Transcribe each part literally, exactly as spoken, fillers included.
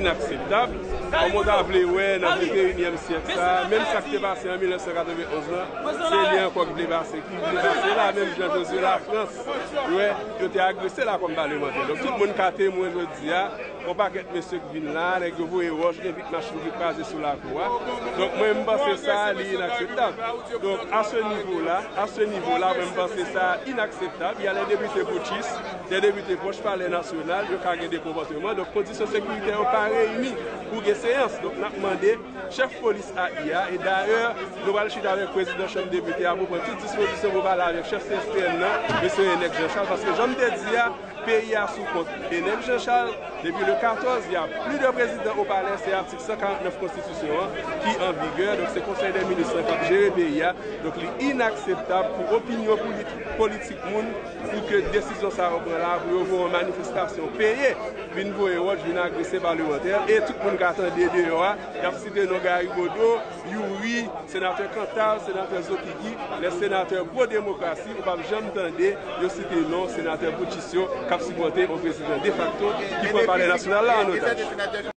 Inakseptab. Kòman w ta vle wè nan venteyinyèm syèk sa, menm sa k te pase an mil nèf san katrevenonz lan, se li ankò ki vle pase, ki vle pase la, menm jan Josue Lafrans, wè, yo te agrese la kòm palemantè. Donk, tout moun ka temwen jodi a, yon pakèt mesye k vin la, nèg yo voye wòch, gen vit machin ki kraze sou lakou a. Donk, mwen, m panse sa, li inakseptab. Donk, à ce niveau-là, à ce niveau-là, mwen, m panse sa inakseptab. Il y a les députés putschistes, des députés proches palais national, yo ka gen de konpòteman. Donk, kondisyon sekiritè yo pa reyini pou gen seyans. Donk, n ap mande chèf polis A I a, e dayè, nou pral chita avèk prezidan chanm depite a pou pran tout dispozisyon pou pale avèk chèf C S P N nan, mesye Enèk Jean Charles, paske jan m te di a, peyi a sou kont Enèk Jean Charles, depi le katòz, y a plus de président au palais, se atik san karant nèf konstitisyon an ki an vigè, donk se konsèy dè minis lan k ap jere peyi a, donk li inakseptab pou opinyon politi-, politik moun, pou ke desizyon sa yo pran la, pou yo voye yon manifestasyon peye, vin voye wòch, vin agrese palemantè, e tout moun ka tande deyò a, y ap site non Gary Bodeau, Youri, senatè Cantal, senatè Zokiki, les sénateurs pro-démocratie, ou p ap janm tande yo site non senatè putschis yo k ap sipòte yon prezidan defakto ki pran palè nasyonal la an otaj.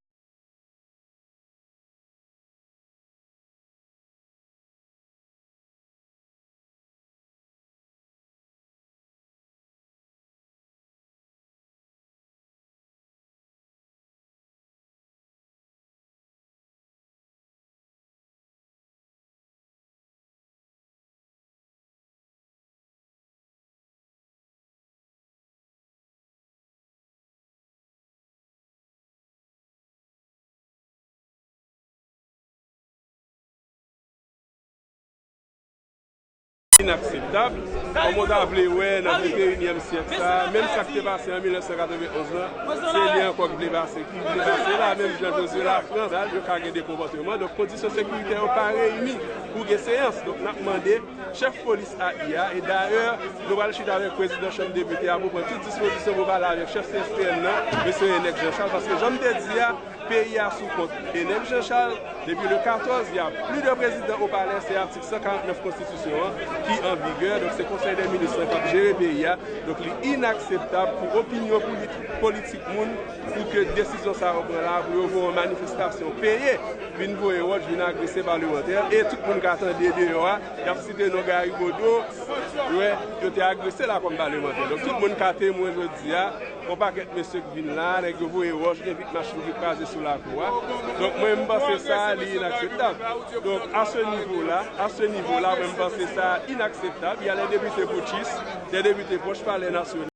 Inakseptab. Kòman w ta vle wè nan venteyinyèm syèk sa, menm sa k te pase an mil nèf san katrevenonz lan, se li ankò ki vle pase, ki vle pase la, menm jan Josue Lafrans, yo ka gen de konpòteman. Donk, kondisyon sekiritè yo pa reyini pou gen seyans. Donk, n ap mande chèf polis A I a, e dayè, nou pral chita avèk prezidan chanm depite a pou pran tout dispozisyon pou pale avèk chèf C S P N nan, mesye Enèk Jean Charles, paske jan m te di a, peyi a sou kont Enèk Jean Charles, depi le katòz, y a plus de président au palais, se atik san karant nèf konstitisyon an ki an vigè, donk se konsèy dè minis lan k ap jere peyi a, donk li inakseptab pou opinyon politi-, politik moun, pou ke desizyon sa yo pran la, pou yo voye yon manifestasyon peye, vin voye wòch, vin agrese palemantè, e tout moun ka tande deyò a, y ap site non Gary Bodeau, wè, yo te agrese la kòm palemantè. Donk, tout moun ka temwen jodi a, yon pakèt mesye k vin la, nèg yo voye wòch, gen vit machin ki kraze sou lakou a. Donk, mwen, m panse sa, li inakseptab. Donk, à ce niveau-là, à ce niveau-là, mwen, m panse sa inakseptab. Il y a les députés putschistes, des députés proches palais national.